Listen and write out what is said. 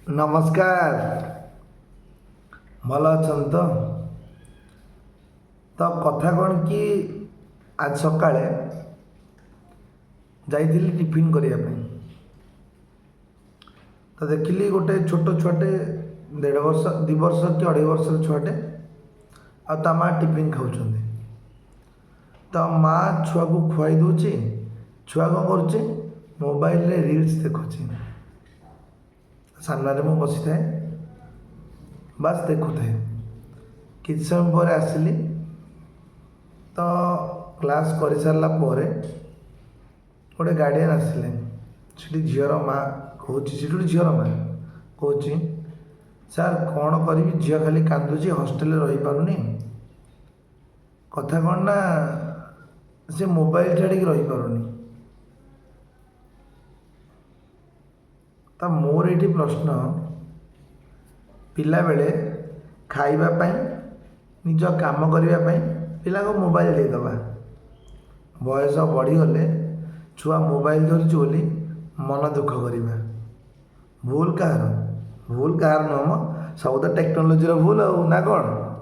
ନମସ୍କାର। ଭଲ ଅଛନ୍ତି ତ? ତ କଥା କ'ଣ କି, ଆଜି ସକାଳେ ଯାଇଥିଲି ଟିଫିନ୍ କରିବା ପାଇଁ। ତ ଦେଖିଲି ଗୋଟେ ଛୋଟ ଛୁଆଟେ, 1.5 ବର୍ଷ, 2 ବର୍ଷ କି 2.5 ବର୍ଷର ଛୁଆଟେ ଆଉ ତା ମା' ଟିଫିନ୍ ଖାଉଛନ୍ତି। ତ ମା' ଛୁଆକୁ ଖୁଆଇ ଦେଉଛି, ଛୁଆ କ'ଣ କରୁଛି? ମୋବାଇଲରେ ରିଲ୍ସ ଦେଖୁଛି। ସାମ୍ନାରେ ମୁଁ ବସିଥାଏ, ବାସ୍ ଦେଖୁଥାଏ। କିଛି ସମୟ ପରେ ଆସିଲି। ତ କ୍ଲାସ୍ କରିସାରିଲା ପରେ ଗୋଟେ ଗାର୍ଡ଼ିଆନ୍ ଆସିଲେ। ସେଠି ଝିଅର ମା' କହୁଛି, ସେଠି ଗୋଟେ ଝିଅର ମା' କହୁଛି, "ସାର୍, କ'ଣ କରିବି? ଝିଅ ଖାଲି କାନ୍ଦୁଛି, ହଷ୍ଟେଲରେ ରହିପାରୁନି।" କଥା କ'ଣ ନା, ସେ ମୋବାଇଲ ଛାଡ଼ିକି ରହିପାରୁନି। ତ ମୋର ଏଇଠି ପ୍ରଶ୍ନ, ପିଲାବେଳେ ଖାଇବା ପାଇଁ, ନିଜ କାମ କରିବା ପାଇଁ ପିଲାଙ୍କୁ ମୋବାଇଲ ଦେଇଦେବା, ବୟସ ବଢ଼ିଗଲେ ଛୁଆ ମୋବାଇଲ ଧରୁଛି ବୋଲି ମନ ଦୁଃଖ କରିବା, ଭୁଲ କାହାର? ଭୁଲ କାହାର ନୁହଁ ମ, ସବୁ ତ ଟେକ୍ନୋଲୋଜିର ଭୁଲ ଆଉ ନା କ'ଣ?